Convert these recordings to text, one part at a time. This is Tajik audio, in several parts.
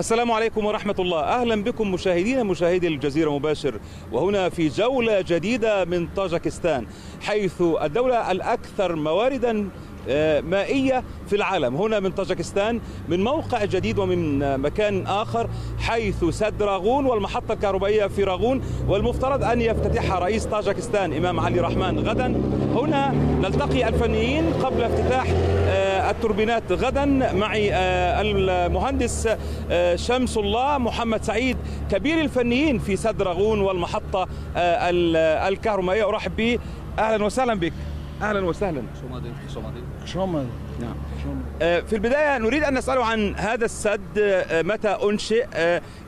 السلام عليكم ورحمة الله، أهلا بكم مشاهدينا مشاهدي الجزيرة مباشر، وهنا في جولة جديدة من طاجكستان، حيث الدولة الأكثر مواردا مائية في العالم. هنا من طاجكستان، من موقع جديد ومن مكان آخر، حيث سد راغون والمحطة الكهربائية في راغون، والمفترض أن يفتتحها رئيس طاجكستان إمام علي رحمان غدا. هنا نلتقي الفنيين قبل افتتاح التوربينات غدا. معي المهندس شمس الله محمد سعيد، كبير الفنيين في سد راغون والمحطة الكهربائية. أرحب به، أهلا وسهلا بك. أهلا وسهلا. نعم. في البداية نريد أن نسأله عن هذا السد، متى أنشئ،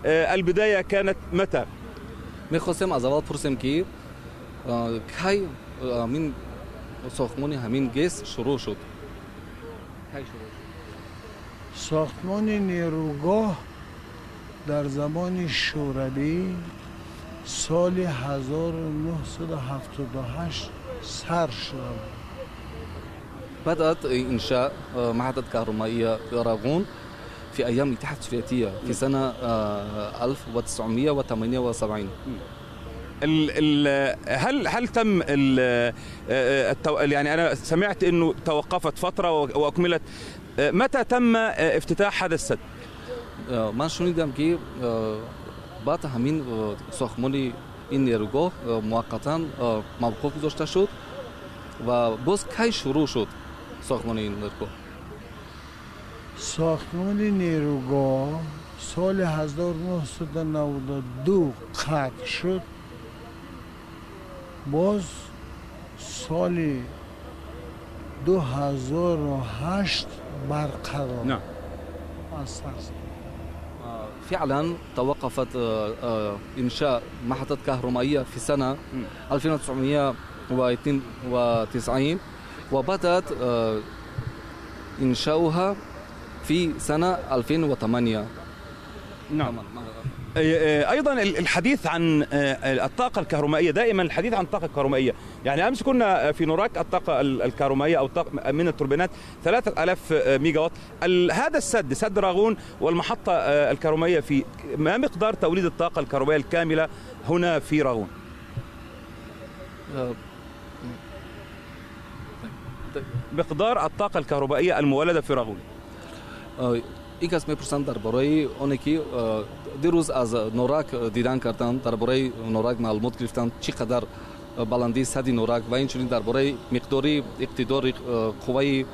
البداية كانت متى؟ میخواستم از اول پرسیم که کی من ساختمان همین گس شروع شد. کی شروع شد؟ ساختمان نیروگاه در زمان شوروی سال 1978 سر شد. بدأت إنشاء محطة كهربائية راغون في أيام الاتحاد السوفيتية في سنة 1978. هل تم يعني أنا سمعت إنه توقفت فترة وأكملت، متى تم افتتاح هذا السد؟ من شنیدم که بعد همین ساختمان این نیروگاه موقتا موقوف گذاشته شد و باز کی شروع شد ساختمان این نیروگاه؟ ساختمان نیروگاه سال 1992 قطع شد، باز سال 2008 برقرار. نعم. فعلا توقفت إنشاء محطة كهربائية في سنة 1992 وبدأت إنشاؤها في سنة 2008. نعم. أيضا الحديث عن الطاقة الكهربائية، دائما الحديث عن الطاقة الكهربائية، يعني أمس كنا في نوراك الطاقة الكهربائية أو الطاقة من التوربينات 3000 ميجا وات. هذا السد، سد راغون والمحطة الكهربائية، في ما مقدار توليد الطاقة الكهربائية الكاملة هنا في راغون؟ مقدار الطاقة الكهربائية المولدة في راغون. این کس میپرسند درباره آنی که دیروز از نوراک دیدن کردن، درباره نوراک معلومات گرفتن چقدر بلندی سد نوراک و اینچنین درباره مقدار اقتدار قوای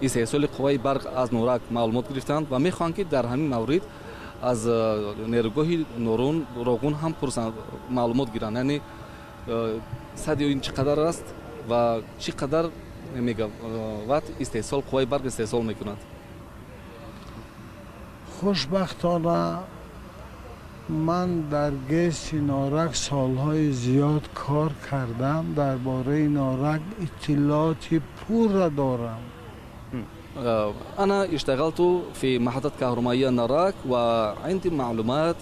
استحصال قوای برق از نوراک معلومات گرفتند و میخوان که در همین مورد از نیروگاه نورون راغون هم پرسند معلومات گیرند، یعنی سد این چقدر است و چقدر مگاوات استحصال قوای برق استحصال میکند. خوشبختانه من در گس نارک سالهای زیاد کار کردم، درباره نارک اطلاعات پور دارم. أنا اشتغلت في محطة كهربائية ناراك وعندي معلومات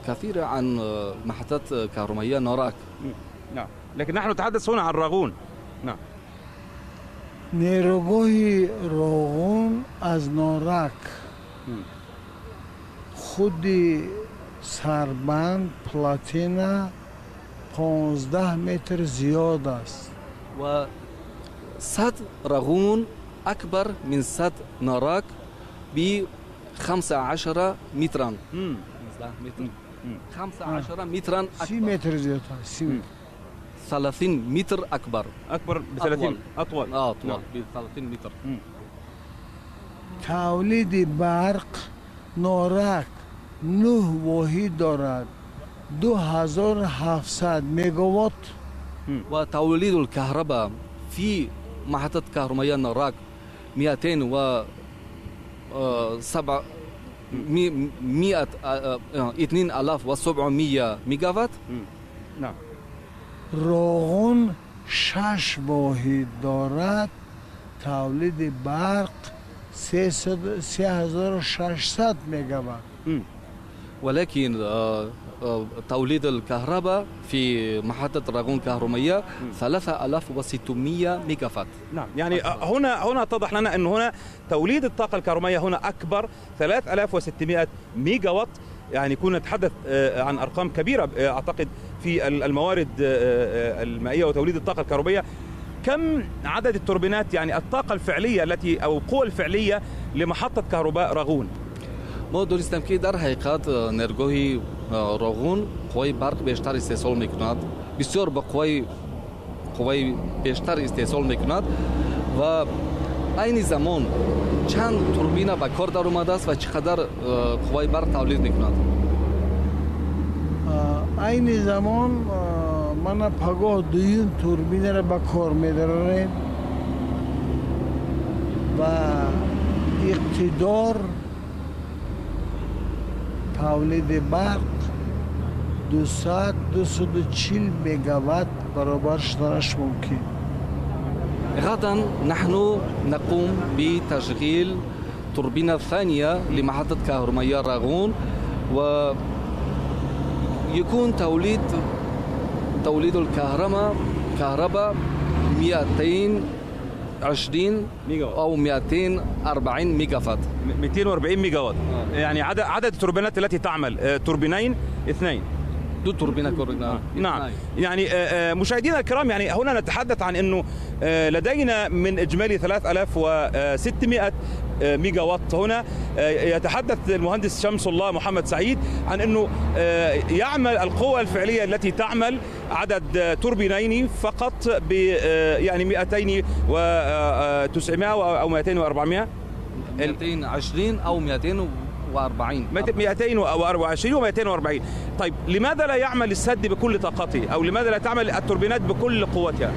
كثيرة عن محطة كهربائية ناراك. نعم، لكن نحن نتحدث هنا عن راغون. نعم. نیروگاه راغون از نارک خود سربند پلاتینا 15 متر زیاد است. و سد راغون أكبر من سد ناراك ب 15 مترا. 15 مترا أكبر. 30 متر زیاد است. 30 متر أكبر. أكبر ب 30 أطول. أطول ب 30 متر. تولید برق نارک 9 واحد دارد، 2700 مگاوات. وتوليد الكهرباء في محطة كهربائية ناراك 207 2700 ميجاوات. نعم. راغون 6 واحد دارد، تولید برق 3600 مگاوات. ولكن توليد الكهرباء في محطة راغون الكهربائية 3600 ميجاوات. نعم، يعني هنا اتضح لنا أن هنا توليد الطاقة الكهربائية هنا أكبر 3600 ميجاوات. يعني كنا نتحدث عن أرقام كبيرة أعتقد في الموارد المائية وتوليد الطاقة الكهربائية. كم عدد التوربينات، يعني الطاقة الفعلية التي أو القوة الفعلية لمحطة كهرباء راغون؟ ما دونستم که در حقیقت нергоҳи Роғун қувваи барқ бештар истеҳсол мекунад, бисёр ба қувваи бештар истеҳсол мекунад ва айни замон чанд турбина ба кор даромадааст ва чӣ қадар қувваи барқ тавлид мекунад? Айни замон мана пагоҳ дуюм турбинаро ба кор медарорем ва иқтидор тавлиди барқ 200-240 мегаватт баробар шуданаш мумкин. غدا نحن نقوم بتشغيل توربينة ثانية لمحطة كهربائية راغون، ويكون توليد الكهرباء 220 أو 240 ميجاوات. 240 ميجاوات. يعني عدد التوربينات التي تعمل توربينين اثنين. دو توربينة كورنا. نعم. يعني مشاهدينا الكرام، يعني هنا نتحدث عن انه لدينا من اجمالي 3600 ميجاوات. هنا يتحدث المهندس شمس الله محمد سعيد عن انه يعمل القوة الفعلية التي تعمل عدد توربينين فقط ب يعني 200 و 900 او 200 و400، 220 او 240، 224 و 240. طيب لماذا لا يعمل السد بكل طاقته، او لماذا لا تعمل التوربينات بكل قوتها؟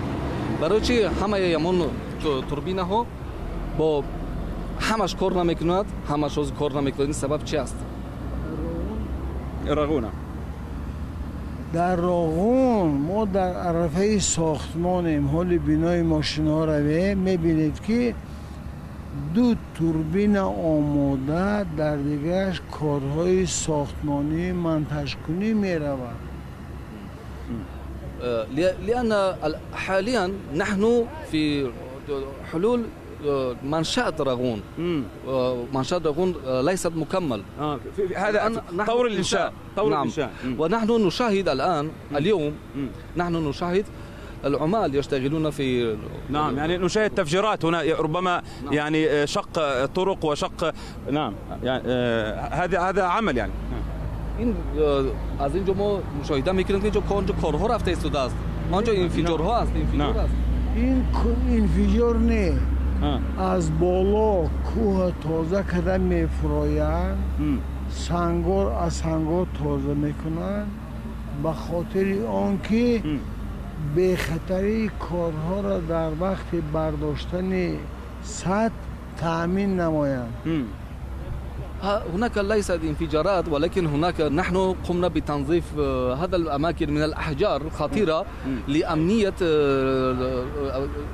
برای چی همه یمون توربین‌ها با همش کار نمیکند، همش روز کار نمیکند؟ این سبب چی است؟ راغون. در راغون ما در عرفه ساختمانیم، حال بینای ماشین‌ها رو میبینید که دو توربین آماده، در دیگرش کارهای ساختمانی منتشکنی میرود. لأن حاليا نحن في حلول منشأة راغون. منشأة راغون ليست مكمل. هذا طور الإنشاء. طور نعم. الإنشاء. ونحن نشاهد الآن اليوم نحن نشاهد العمال يشتغلون في. نعم، يعني نشاهد تفجيرات هنا ربما. نعم. يعني شق طرق وشق. نعم، يعني هذا عمل يعني. این از اینجا ما مشاهده میکنیم که اینجا آنجا کارها رفته ایستاده است، آنجا انفجارها است، انفجار است. این انفجار نه، از بالا کوه تازه کردن میفرویند، سنگار از سنگار تازه میکنند به خاطر آنکه بخطری کارها را در وقت برداشتن سد تأمین نمایند. هناك ليست انفجارات، ولكن هناك نحن قمنا بتنظيف هذا الأماكن من الأحجار الخطيرة لأمنية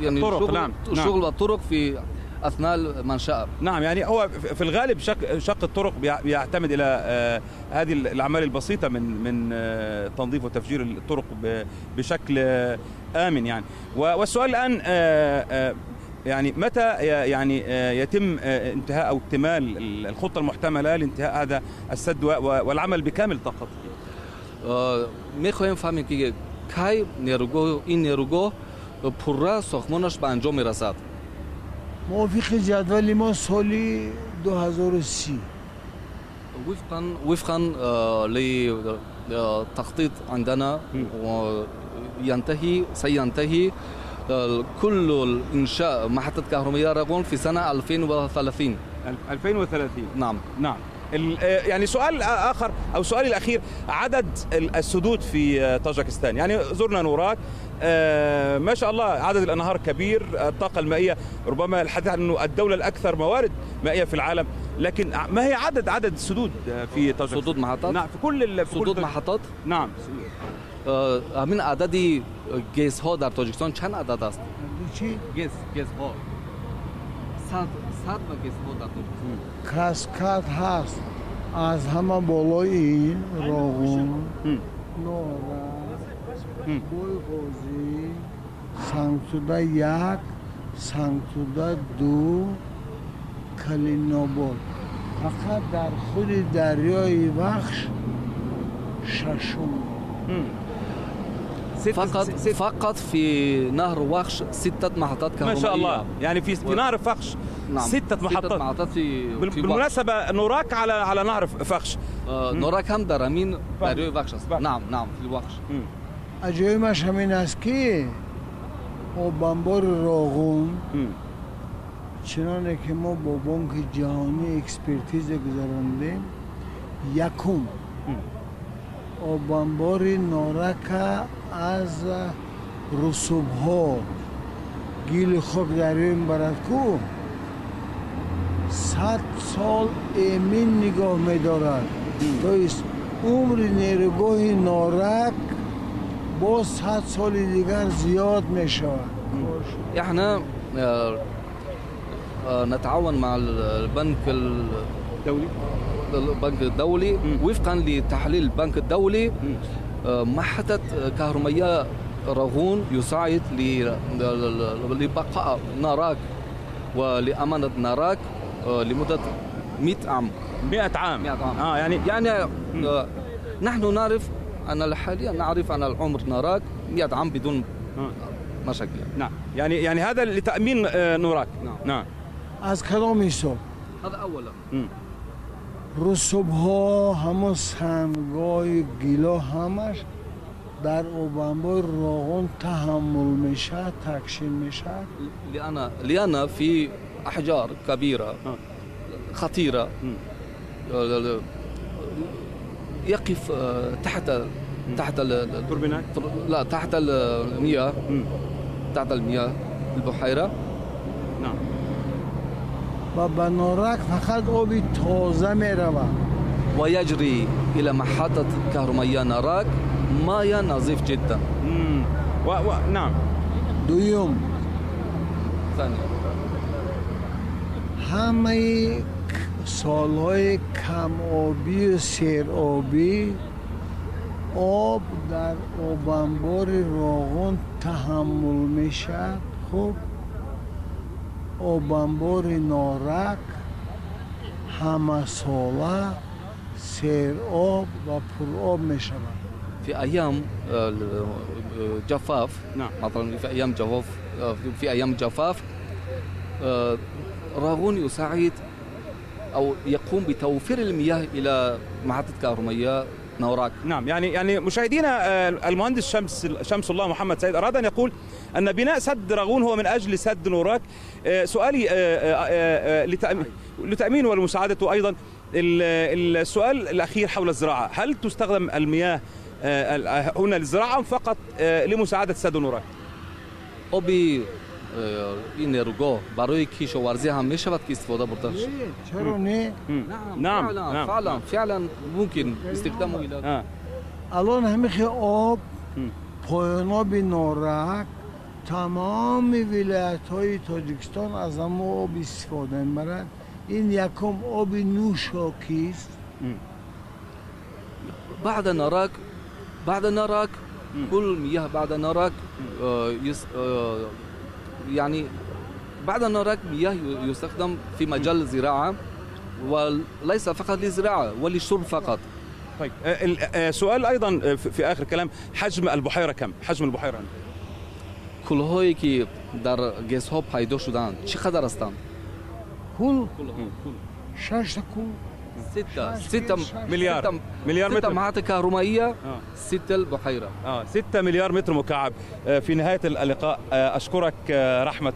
يعني الطرق. نعم. الشغل والطرق في أثناء المنشأة. نعم، يعني هو في الغالب شق الطرق بيعتمد إلى هذه الأعمال البسيطة من تنظيف وتفجير الطرق بشكل آمن يعني. والسؤال الآن يعني متى يعني يتم انتهاء أو اكتمال الخطة المحتملة لانتهاء هذا السد والعمل بكامل طاقته؟ میخوایم فهمیم که کی نیروگاه این نیروگاه پرره ساختمانش به انجام میرسد. موافق جدول ما سال 2030. وفقا لتخطيط عندنا سينتهي كل الإنشاء محطة كهربائية راغون في سنة 2030. 2030. نعم. نعم. يعني سؤال آخر أو سؤالي الأخير، عدد السدود في طاجكستان، يعني زرنا نوراك، ما شاء الله عدد الأنهار كبير، الطاقة المائية ربما الحديث عنه الدولة الأكثر موارد مائية في العالم، لكن ما هي عدد السدود في طاجكستان؟ سدود محطات؟ نعم، في كل سدود محطات؟ نعم. همین عدد گیس ها در تاجیکستان چند عدد است؟ چی؟ گیس ها. صد و گیس ها در تاجیکستان. کاسکاد هست، Аз ҳама болои ин Роғун, Норак, Бойғозӣ, Сангтуда 1, Сангтуда 2, Калинобод. Фақат дар худи дарёи Вахш шашум. فقط في نهر وخش 6 محطات كهربائية. ما شاء الله، يعني في نهر فخش. نعم. 6 محطات في بالمناسبة نوراك على نهر فخش. نوراك هم در همین دریای وخش است. نعم نعم في وخش. عجایبش همین است که آبانبار راغون چنانه که ما با بانک جهانی اکسپرتیز گذراندیم، یکم آبانبار نارک از رسوب‌ها گیل خاک دریای میبرد کو 100 سال امین نگاه می‌دارد. تو است عمر نیروگاه نارک باز 100 سال دیگر زیاد می‌شود. احنا نتعاون مع البنك الدولي، البنك الدولي وفقا لتحليل البنك الدولي. محطة كهرمية راغون يساعد لبقاء ناراك ولأمانة ناراك لمدة 100 عام. 100 عام. 100 عام. يعني نحن نعرف أن حاليا نعرف أن العمر ناراك 100 عام بدون مشاكل. نعم، يعني هذا لتأمين نوراك. نعم. نعم. از کدام حساب؟ هذا اولا. رسوب‌ها همون سنگای گیلا همش در آبانبار راغون تحمل میشه، تکشین میشه. لأن في أحجار كبيرة خطيرة يقف تحت التوربينات، لا تحت المياه، تحت المياه البحيرة. نعم. و به نارک فقط آبی تازه می رود. ويجري إلى محطة كهرمية ناراك ماء نظيف جدا. نعم. دوم. ثانيا. همه سالهای کم آبی و سیر آبی آب در آبانبار راغون تحمل میشه. خب آبانبار نارک همه ساله سیر آب و پر آب میشود. في ايام جفاف. نعم. مثلا في ايام جفاف، في ايام جفاف راغون يساعد او يقوم بتوفير المياه الى محطة كهرمية نوراك. نعم، يعني مشاهدينا المهندس شمس الله محمد سعيد أراد أن يقول أن بناء سد راغون هو من أجل سد نوراك. سؤالي لتأمين ولمساعدته أيضا، السؤال الأخير حول الزراعة، هل تستخدم المياه هنا للزراعة أم فقط لمساعدة سد نوراك؟ آبی این نیروگاه برای کشاورزی هم میشود که استفاده برده شود. چرا نه؟ نعم نعم فعلا فعلا ممکن استخدامه الى الان همه آب پایان آب نارک تمام ولایت های تاجیکستان از هم آب استفاده میبرند. این یکم آب نوشاکی است. بعد نارک، بعد نارک كل مياه بعد نارك يعني بعد نارك مياه يستخدم في مجال الزراعة، وليس فقط للزراعة وللشرب فقط. طيب سؤال أيضا في آخر كلام، حجم البحيرة كم؟ حجم البحيرة کلهایی که در گس‌ها پیدا شدند چقدر هستند؟ کل 6 کل 6 مليار مليار متر. 6 محطة كهربائية، 6 البحيرة. 6 مليار متر مكعب. في نهاية اللقاء أشكرك رحمة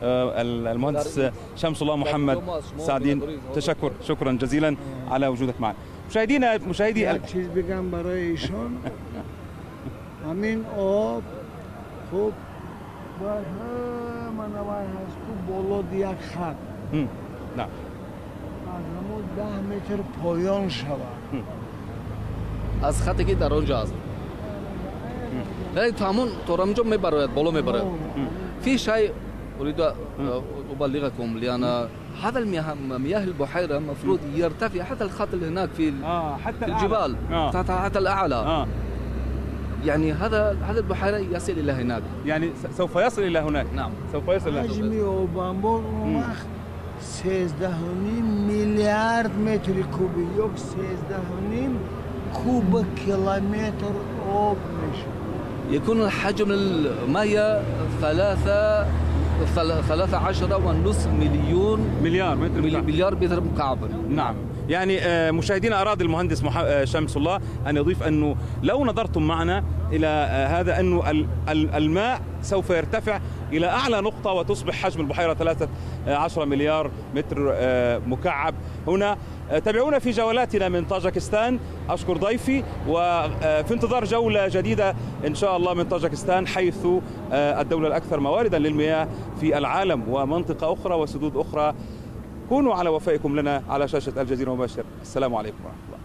المهندس شمس الله محمد سعدين، تشكر شكرا جزيلا على وجودك معنا. مشاهدينا مشاهدي چیز بگم برای ایشون، همین آب خوب باید منوای هست کو بالا یک خط. نعم. از همون 10 متر پایان شود. از خطی که در آنجا است. تا همون تا آنجا میبراید، بالا میبراید. في شيء أريد أبلغكم، لأن هذا المياه، مياه البحيرة المفروض يرتفع حتى الخط اللي هناك في حتى في الجبال، حتى الأعلى. يعني هذا البحيرة يصل إلى هناك. يعني سوف يصل إلى هناك. نعم، سوف يصل إلى هناك. حجم обанбор он вақт 13.5 миллиард метри кубӣ ё 13.5 куб километр об мешавад. يكون الحجم المياه 13.5 مليون مليار متر مكعب. مليار متر مكعب. نعم. يعني مشاهدينا، أراد المهندس شمس الله أن يضيف أنه لو نظرتم معنا إلى هذا، أنه الماء سوف يرتفع إلى أعلى نقطة وتصبح حجم البحيرة 13 مليار متر مكعب. هنا تابعونا في جولاتنا من طاجكستان. أشكر ضيفي، وفي انتظار جولة جديدة إن شاء الله من طاجكستان، حيث الدولة الأكثر مواردا للمياه في العالم، ومنطقة أخرى وسدود أخرى. كونوا على وفائكم لنا على شاشة الجزيرة مباشر. السلام عليكم ورحمة الله.